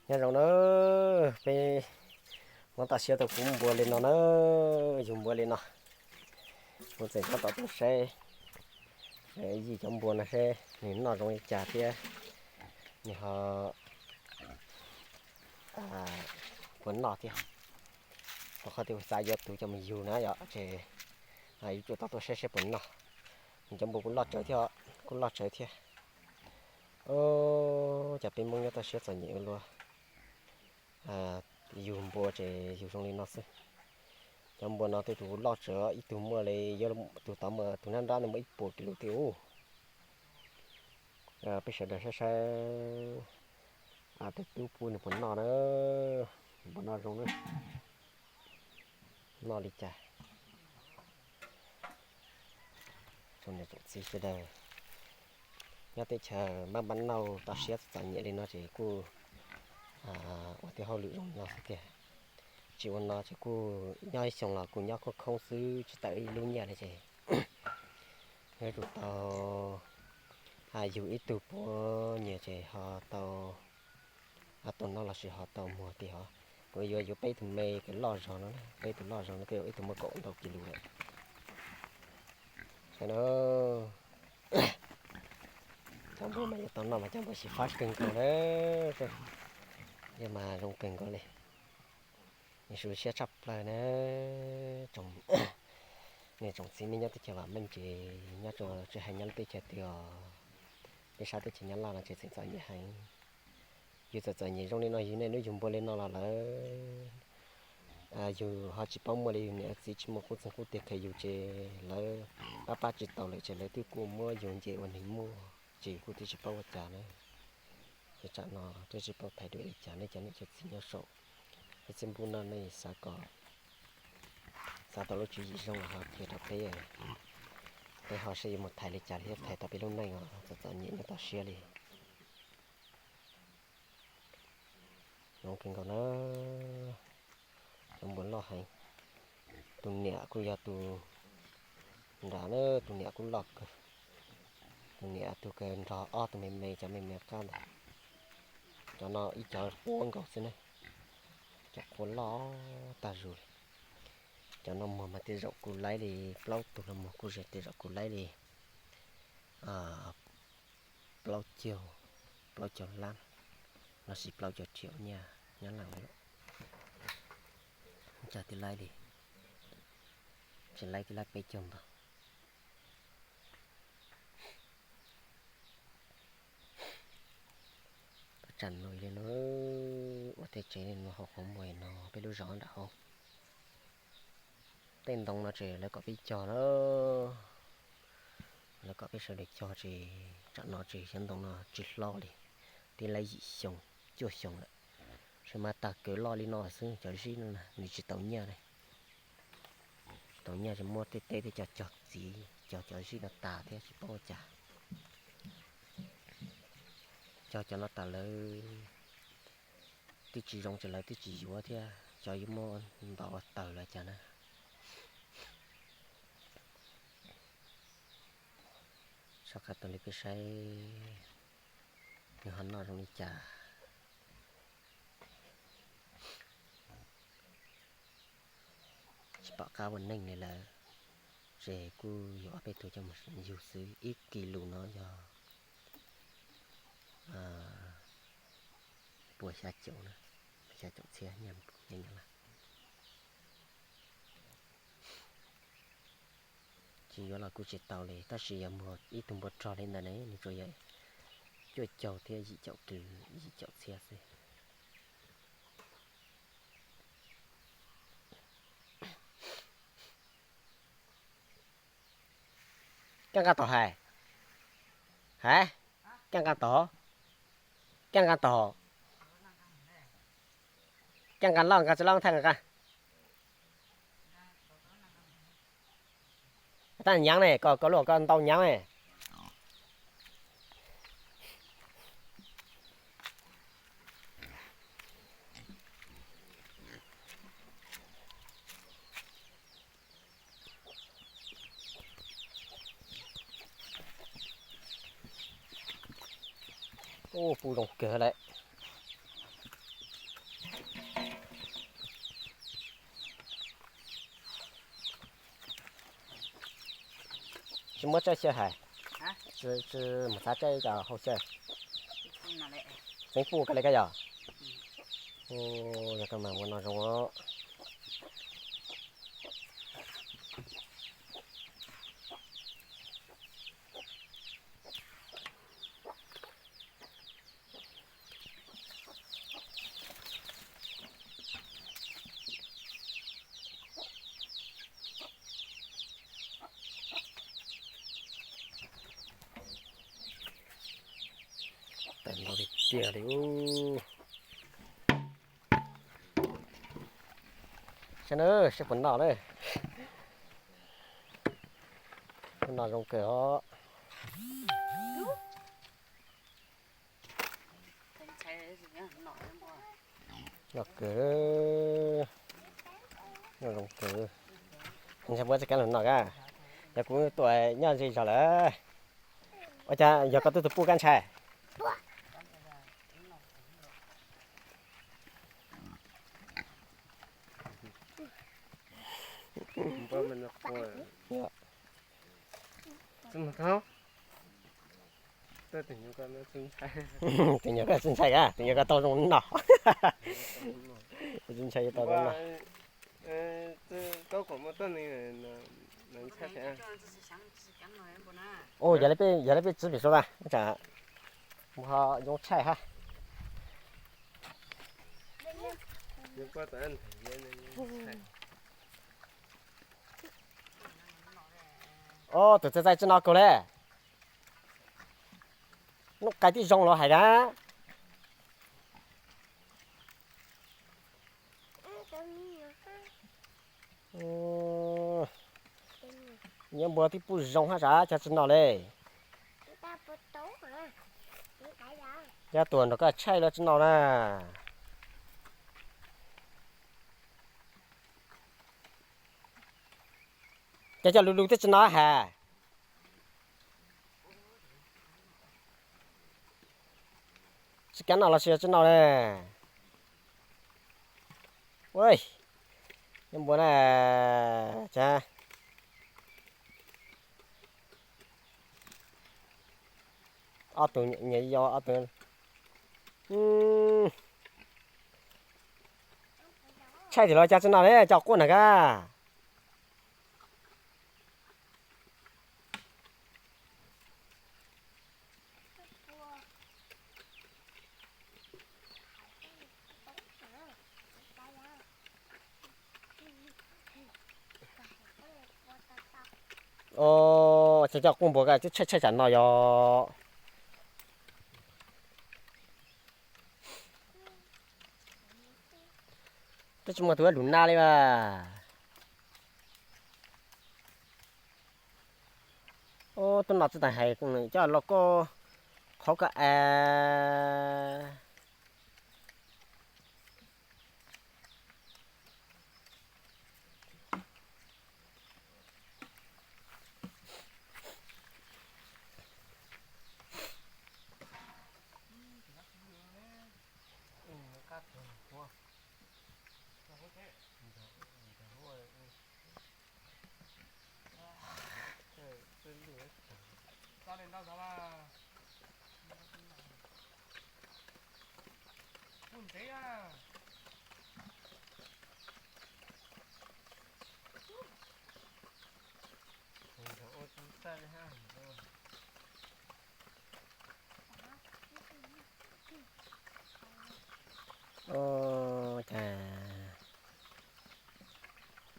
Nyob zoo na, peb muab toj siab tuaj pub npua li no na, yug npua li no. Kuv tseem tab tom tuaj saib yig cov npua no seb nws noj zoo li cas thiab nws ho puas noj thiab. Rau qhov tias kuv xav yuav tus coj mus yug na yom, ces yuav tsum tau tuaj saib seb puas noj. Nws cov npua kuj loj tsawv thiab, kuj loj tsawv thiab. Cas peb Hmoob nyob toj siab txom nyem ua luaj, yug npua ces yug zoo li no xwb. Cov npua no tej tus loj tsawv, ib tug muaj li, yog tus tod mas tus nab nrab ntawd muaj ib puas kis lus thiab ub. Peb sawv daws saib saib tej tub pub nws puas noj na, npua noj zoo na, noj li cas. Tsoom niam tsoom txiv sawv daws nyob teb chaws npab npab nauj toj siab txom nyem li no ces kuj ua tej hauj lwm zoo li no xwb tiag. Tsis ua no ces kuj nyob ib xyoos los kuj nyob khoob khoob xwb tsis tawm ib lub nyiaj li ces yuav tsum tau yug ib tug puav nyias ces ho tau, tau noj los sis ho tau muag tiag hos. Kuv yuav yuav peb tug me kws loj zog no, peb tug loj zog no tej ib tug muaj kaum ntau kis lus lawm. Saib na, cov npua mas yuav tau noj mas cov npua xyiv fab kawg nkaus na, yog mas zoo kawg nkaus li. Nws zoo siab tshaj plaws na. Niam tsoom txiv neej nyob teb chaws vam meej ces nyob tsis hais nyob lub teb chaws twg os, peb sab teb chaws Nyab Laj no ces tseem txom nyem heev. Yus txom txom nyem zoo li no, yus niaj hnub yug npua li no los lawv yus ho tsis paub muaj li, yus niam txiv tsis muaj qub txeeg qub tiag khaws yus ces lawv pab pab tsis tau lawm ces lawv twb kuj muab yus nce ua neeg muaj ces yus kuj twb tsis paub ua cas na. Ces tsam no twb tsis paub thaiv dua li cas nej cov niam cov txiv nyob saum peb txij npub no nej xav kom xav tau lub tswv yim zoo los ho qhia rau peb, peb ho seb yuav mus thaiv li cas thiab thaiv tau peb lub neej os, txom txom nyem nyob toj siab li. Zoo kawg nkaus na, cov npua loj heev. Tus niam kuj yog tus nrad na, tus niam kuj loj kawg. Tus niam tus kawg nrog ob tug me me, cov me me qab ntawd. Cov no ib co quav nkaus xwb na, cov quav loj tag zus li. Cov no muag mas tej zaum kuj laib li plaub tug los muag kuj ze tej zaum kuj laib li plaub caug, plaub caug lab los sis plaub caug triệu nyiaj Nyab Laj lawm. Cas twb laib li, tsis laib twb laib peb caug ntau. Tam no li no, ua tej tsev no hauv qhov muag no peb lub zos nram hauv. Tej ntoo no ces lawv kom peb cog na, lawv kom peb sawv daws cog ces tsam no ces xyov ntoo no tsis hlob li, twb laib yim xyoo, cuaj xyoo lawm. Ces mas tag kev loj li no xwb, cov zib no nws tsis tau nyiaj li. Tsis tau nyiaj ces muab tej teb tej cog cog txiv, cog cov zib no tas thiab tsis paub ua cas. Cog cov no tas lawv twb tsis zoo ces lawv twb tsis yuav thiab, cov yuav muab ntaus ua tawg los cas na. Soj qab tuaj li peb saib nws ho noj zoo li cas. Tsis pom qab ua neej li lawm, ces kuj yuav ob peb tug coj mus yug xwb. Ib kis lus no yog pua xya caum na, xya caum txhiab nyiaj Nyab Laj. Tsis yuav los kuj tsis tau li, tab sis yog muag ib tug npua rog li ntawd ne, nws tsuas yog cuaj caug thiab yim caum kis, yim caum txhiab xwb. Koj nqa tau hais, hais, koj nqa tau, koj nqa tau, koj nqa loj nqa tsis loj thaj nqa. Tab nyav ne, koj koj luaj koj ntau nyav ne. Ub, pub zoo kawg lawm. Tsis muab tsaib xyaw hais, tsis mus xav tsaib cov hau xyaw. Txeev puj koj li koj yog. Yog koj mas ua no zoo os. Tawm ntau tiag tiag li. Saib na, saib puas noj na. Puas noj zoo kawg os. Noj kawg, noj zoo kawg. Ntshai muab txoj kab los noj ka. Yog kuv tuaj nyob ze zog lawm. Ua cas yog koj twb tus puj kab ntshai? Tus nyuam koj tsis ntshai ka, tus nyuam koj tau zoo noj. Tsis ntshai tau zoo noj. Yog li peb txiv pem suav tas, mus ho zoo tshaij hab. Ob, tus txaij txaij tsi no kaug le. Nuj qai tib zoo los hais dab. Nyob npua tib puj zoo hab sas cov tsi no le. Cov tuam nrog koj tshaij los tsi no na. Cov coj lug lug twb tsi no has. Tsis kav no los sis tsi no ne. Ua, nyob npua na, cas ob tug nyiam yau ob tug. Tshaij tim los cas tsi no ne, coj quaj na ka. Os, cov coj quaj npua ka twb tshaij tshaij tsam no yog. Twb tsis muaj tus lus nab li mas. Ub, tub no tsis tas hais coj los koj qhov koj a.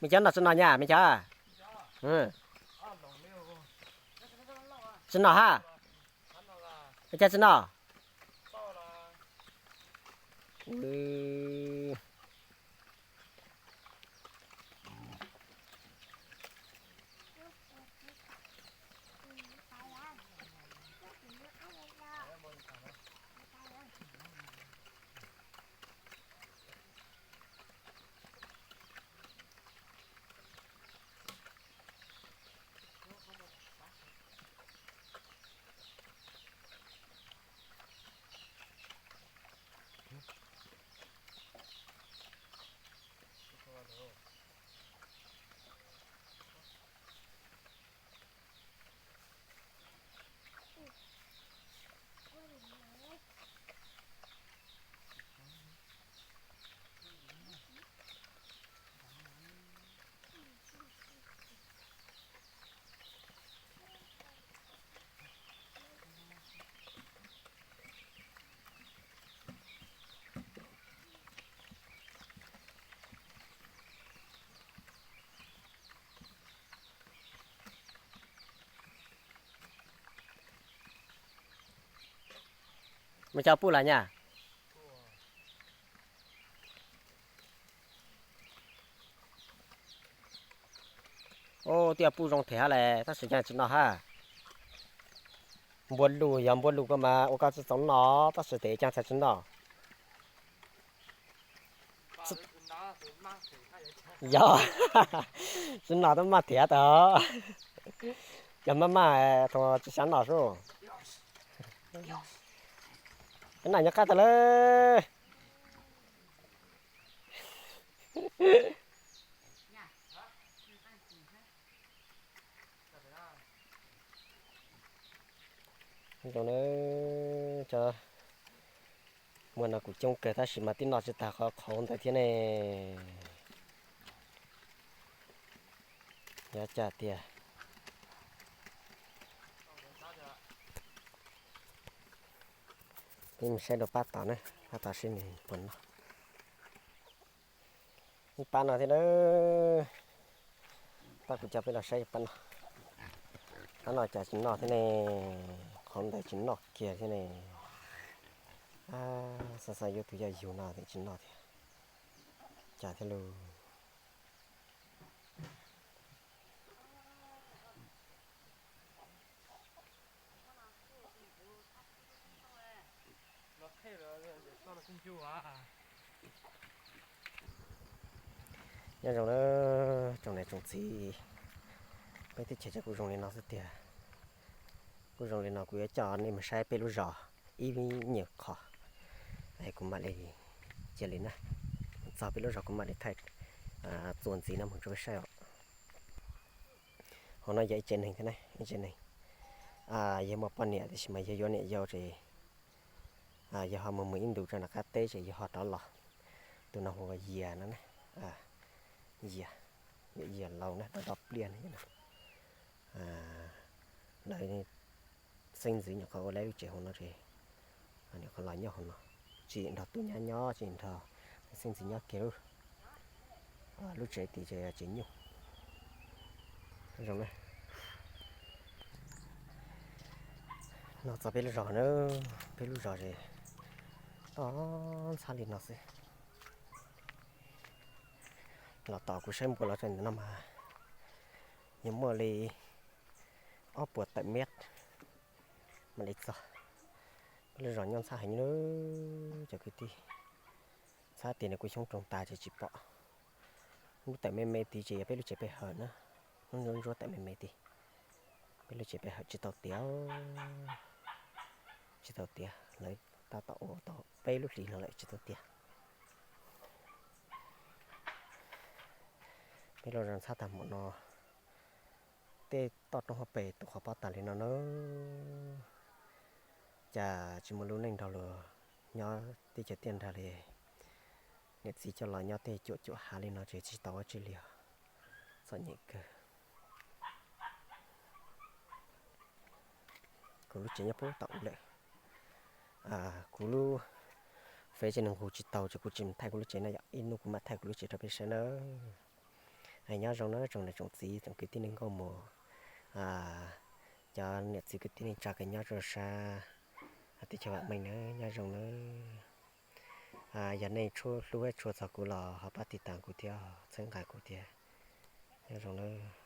Me cov no tsi no nyab me cov? Tsi no hab. Cas tsi no? Mus coj puj lawm nyaj. Ub, twb yog puj zoo thiab las, tab sis cas tsis noj hab. Npua lug, yog npua lug koj mas ua koj tsis txaus noj, tab sis tes cas txhaj tsis noj. Yog, tsis noj twb maj thiab tau. Yog maj maj thaum tsis xav noj sub. Noj nyob qab tag lawm. Zoo na, cov muaj no kuj coob kawg tab sis mas twb noj tsis tag qhov qhauv ntawd thiab ne. Yuav cas tiag. Peb mus saib dua pab tom na, pab tom seb nws puas noj. Ib pab no thiab na. Tab kuv coj peb los saib ib pab no. Pab no cas tsis noj thiab ne, qhov ntawd tsis noj kiag thiab ne. Xav xav yuav tus yog yug no thiab tsis noj thiab. Cas thiab lus. Nyob zoo na tsoom niam tsoom txiv, peb teb chaws ces kuj zoo li no xwb tiag. Kuj zoo li no kuv yuav coj nej mus saib peb lub zos ib nyuag qho, kuv mam li cia li na. Txog peb lub zos kuv mam li thaij txuas ntxiv no mus rau peb saib os. Hauv no yog ib tsev neeg thiab ne, ib tsev neeg. Yog muaj poj niam tiam sis mas yog yuav niam yau ces yog ho mus mus ib ntus rau nram qab teb ces yog ho rov los. Tus no hu ua Yias no na. Yias, Yias Laus na, tau tau pliaj no. Lawv xeeb ntxwv nyuam qhuav ua lawv lub tsev hauv no ces nyuam qhuav los nyob hauv no, tsis nrog tub nyab nyob, tsis nrog xeeb ntxwv nyob kiag lub. Lub tsev tid ces tsev nyuj. Zoo na. No txog peb lub zos na, peb lub zos ces toj ntxhab li no xwb. Los tom kuv saib npua los rau ntawm no mas yuav muaj li ob puas tawm mev mam li txog. Peb lub zos nyob ntxhab heev li cov kwv tij. Ntxhab tias nws kuj xyoob roos tas ces tsis pom. Lub tawm me me tid ces yog peb lub tsev pe hawm na. Lub ntsuab ntsuab tawm me me tid. Peb lub tsev pe hawm tsis tau tiav, tsis tau tiav, lawv tab tom ua tau peb lub hlis no lawm tsis tau tiav. Peb lub zos ntxhab tag npaum no, tej toj roob hauv pes tu qhov pob tag li no na. Cas tsis muaj lub neej nrog luag nyob teb chaws tiaj nrag li. Niam txiv coj los nyob tej cuam cuam hav li no ces tsis tau ua tsi li os. Txom nyem kawg. Kuv lub tsev nyob puag tom ub lawm. Kuv lub fej ces nws nqus tsis tau ces kuv tsis thaij kuv lub tsev no yom, ib hnub kuv mam thaij kuv lub tsev rau peb saib nawb. Nyob zoo na tsoom niam tsoom txiv tsoom kwv tij neej nkauj mus, cov niam txiv kwv tij neej tsa kws nyob rau sab teb chaws vam meej nawb, nyob zoo nawb. Yog nej tshua hlub tshua txog kuv los ho pab tiv tas kuv thiab txhawb nqa kuv thiab. Nyob zoo nawb.